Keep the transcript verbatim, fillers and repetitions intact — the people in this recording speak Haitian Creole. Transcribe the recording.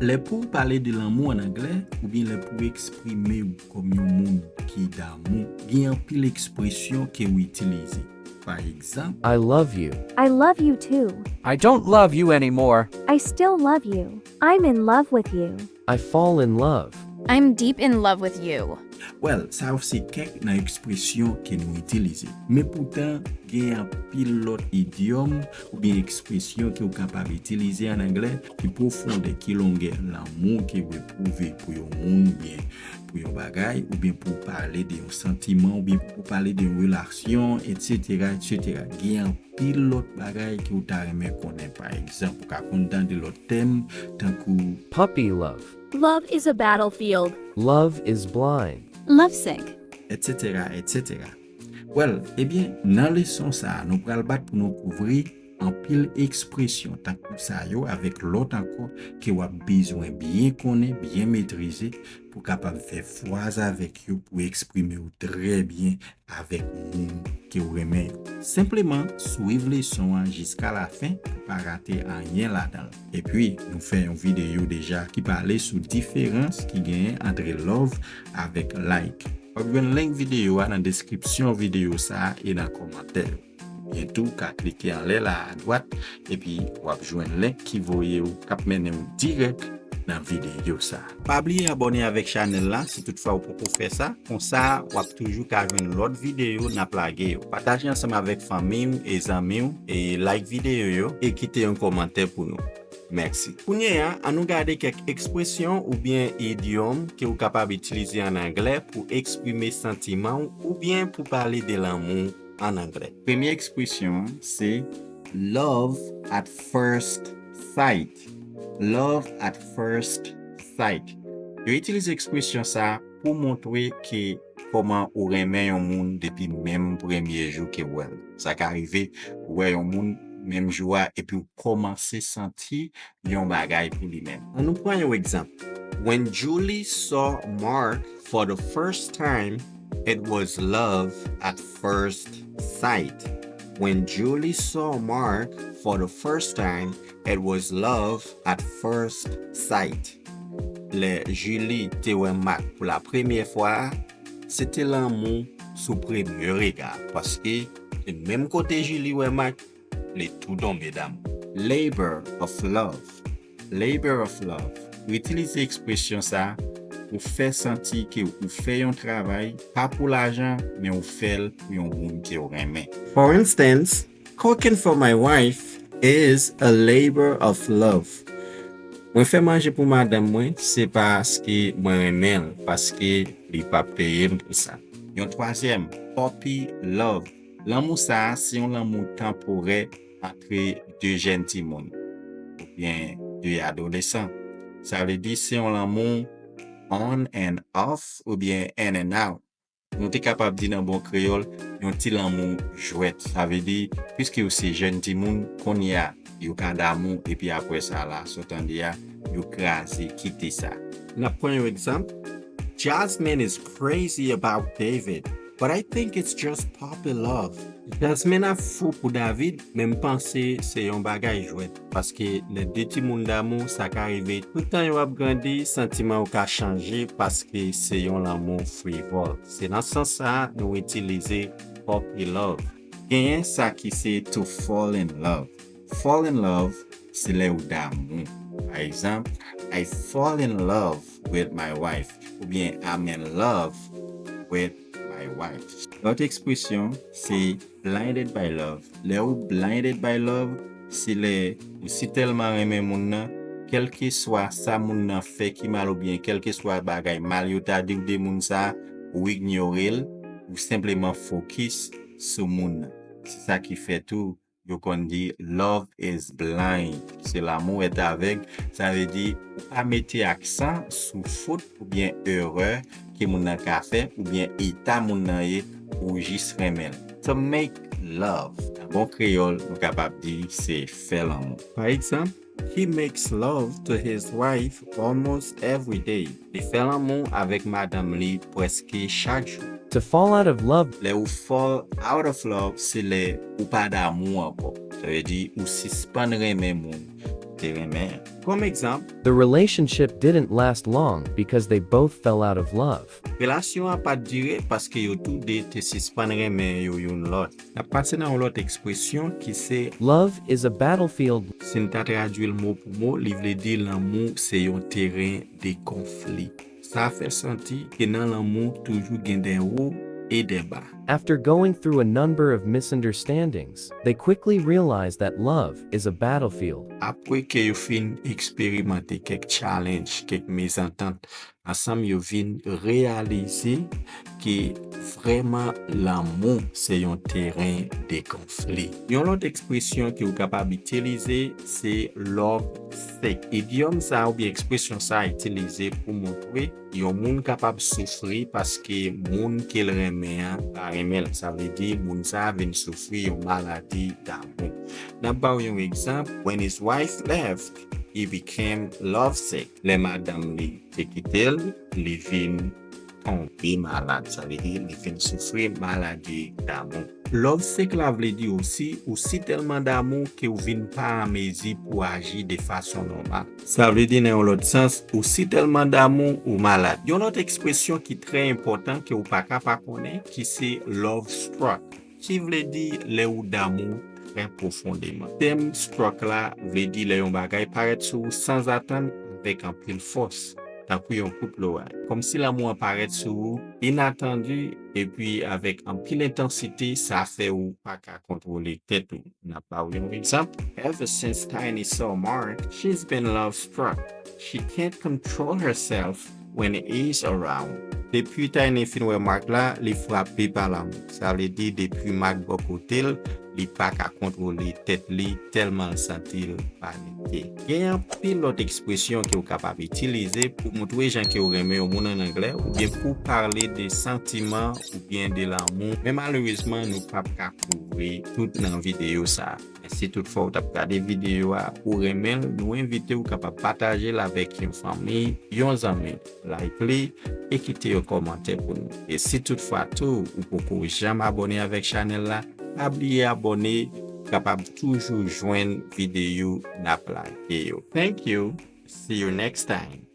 Lè pou w pale de lanmou ann anglè, oubyen lè pou w eksprime w kòm yon moun ki damou, gen anpil ekspresyon ke w itilize. Pa egzanp, I love you. I love you too. I don't love you anymore. I still love you. I'm in love with you. I fall in love. I'm deep in love with you. Well, sa yo se kèk nan ekspresyon ke nou itilize. Men poutan, gen anpil lòt idyòm oubyen ekspresyon ke w kapab itilize ann anglè ki pwofondè, ki longè lanmou ke w epwouve pou yon moun oubyen pou yon bagay, oubyen pou w pale de yon santiman, oubyen pou w pale de yon relasyon, etsetera, etsetera. Gen anpil lòt bagay ke w ta renmen konnen. Pa egzanp, ou ka konn tande lòt tèm tankou Puppy love. Love is a battlefield. Love is blind. Lovesick. etsetera, etsetera. Well, ebyen, nan leson sa a, nou pral bat pou nou kouvri anpil ekspresyon tankou sa yo avèk lòt ankò ke w ap bezwen byen konnen, byen metrize pou w kapab fè fraz avèk yo, pou w eksprime w trè byen avèk moun ke w renmen yo. Senpleman, swiv leson an jiska lafen pou w pa rate anyen ladan l. Epi, nou fè yon videyo deja ki pale sou diferans ki genyen ant love avèk like. W ap jwenn link videyo a nan deskripsyon videyo sa a e nan kòmantè yo. Byen tou, w ka klike anlè la a adwat, epi w ap jwenn link ki voye w, k ap mennen w dirèk nan videyo sa a. Pa bliye abòne avèk chanèl la si toutfwa w poko fè sa, konsa w ap toujou ka jwenn lòt videyo n ap lage yo. Pataje ansanm avèk fanmi w e zanmi w, e like videyo yo, e kite yon kòmantè pou nou. Mèsi. Kounye a, ann nou gade kèk ekspresyon oubyen idyòm ke w kapab itilize ann anglè pou eksprime santiman w oubyen pou pale de lanmou ann anglè. Premye ekspresyon an se love at first sight. Love at first sight. Yo itilize ekspresyon sa a pou montre ke kòman ou renmen yon moun depi menm premye jou ke w wè l. Sa ka rive, ou wè yon moun menm jou a epi w kòmanse santi yon bagay pou li menm. Ann nou pran yon egzanp. When Julie saw Mark for the first time, it was love at first sight. When Julie saw Mark for the first time, it was love at first sight. Lè Julie te wè Mark pou la premyè fwa a, se te lanmou sou premye rega, paske se menm kote Julie wè Mark, li tou tonbe damou. Labor of love. Labor of love. Ou itilize ekspresyon sa a pou fè santi ke ou fè yon travay, pa pou lajan, men ou fè l pou yon moun ke w renmen. For instance, cooking for my wife is a labor of love. Mwen fè manje pou madanm mwen, se paske mwen renmen l, paske li p ap peye m pou sa. Yon twazyèm, puppy love. Lanmou sa a se yon lanmou tanporè ant de jèn timoun oubyen de adolesan. Sa vle di se yon lanmou on and off oubyen in and out. Nou te kapab di nan bon kreyòl, yon ti lanmou jwèt. Sa vle di, piske yo se jèn timoun, kounye a, yo ka damou, epi apre sa la, sa w tande a, yo kraze, kite sa. N ap pran yon egzanp. Jasmine is crazy about David, but I think it's just puppy love. Jasmine ap fou pou David, men m panse se yon bagay jwèt. Paske lè de timoun damou, sa ka rive. Toutan yo ap grandi, santiman yo ka chanje paske se yon lanmou frivòl. Se nan sans sa a nou itilize puppy love. Genyen sa ki se to fall in love. Fall in love, se lè ou damou. Pa egzanp, I fall in love with my wife, oubyen I'm in love with my wife. Lòt ekspresyon, se blinded by love. Lè ou blinded by love, se lè ou si tèlman renmen moun nan, kèlkeswa sa moun nan fè ki mal oubyen kèlkeswa bagay mal yo ta di w de moun sa, ou inyore l, ou senpleman fokis sou moun nan. Se sa ki fè tou yo konn di love is blind. Se l'amour est aveugle. Sa vle di ou pa mete aksan sou fot oubyen erè ke moun nan ka fè oubyen eta moun nan ye, ou jis renmen l. To make love. Nan bon kreyòl, nou kapab di se fè lanmou. Pa egzanp, he makes love to his wife almost every day. Li fè lanmou avèk madanm li prèske chak jou. To fall out of love. Lè ou fall out of love, se lè ou pa damou ankò. Sa vle di ou sispann renmen moun. te renmen. Kòm egzanp, The relationship didn't last long because they both fell out of love. Relasyon an pa t dire paske yo tou de te sispann renmen yo youn lòt. N ap pase nan yon lòt ekspresyon ki se Love is a battlefield. Si n ta tradui l mo pou mo, li vle di lanmou se yon teren de konfli. Sa fè santi ke nan lanmou toujou gen de wo e de ba. After going through a number of misunderstandings, they quickly realize that love is a battlefield. Apre ke yo fin eksperimante kèk challenge, kèk mezantant ansanm, yo vin reyalize ke vrèman lanmou se yon teren de konfli. Yon lòt ekspresyon ke w kapab itilize se love sick. Idyòm sa oubyen ekspresyon sa itilize pou montre yon moun kapab soufri paske moun ke l renmen an pa renmen l. Sa vle di moun sa vin soufri yon maladi damou. N ap ba w yon egzanp. When his wife left, he became lovesick. Lè madanm li te kite l, li vin tonbe malad. Sa vle di li vin soufri maladi damou. Lovesick la vle di osi ou si tèlman damou ke w vin pa an mezi pou aji de fason nòmal. Sa vle di nan yon lòt sans, ou si tèlman damou ou malad. Yon lòt ekspresyon ki trè enpòtan ke w pa ka pa konnen, ki se love struck, ki vle di lè ou damou trè pwofondeman. Tèm struck la vle di lè yon bagay parèt sou ou sanzatann avèk anpil fòs, tankou yon kout loray. Kòmsi lanmou an parèt sou ou inatandi epi avèk anpil entansite, sa fè ou pa ka kontwole tèt ou. N ap ba w yon egzanp. Ever since Tiny saw Mark, she's been love struck. She can't control herself when he's around. Depi Tiny fin wè Mark la, li frape pa lanmou. Sa vle di depi Mark bò kote l, li pa ka kontwole tèt li tèlman l santi l pa nète. Gen anpil lòt ekspresyon ke w kapab itilize pou montre jan ke w renmen yon moun an anglè oubyen pou pale de santiman oubyen de lanmou. Men malerezman, nou p ap ka kouvri tout nan videyo sa a. Men si toutfwa w t ap gade videyo a, ou renmen l, nou envite w kapab pataje l avèk yon fanmi, yon zanmi. Like li e kite yon kòmantè pou nou. E si toutfwa tou ou poko janm abòne avèk chanèl la, pa bliye abòne, ou kapab toujou jwenn videyo n ap lage yo. Thank you. See you next time.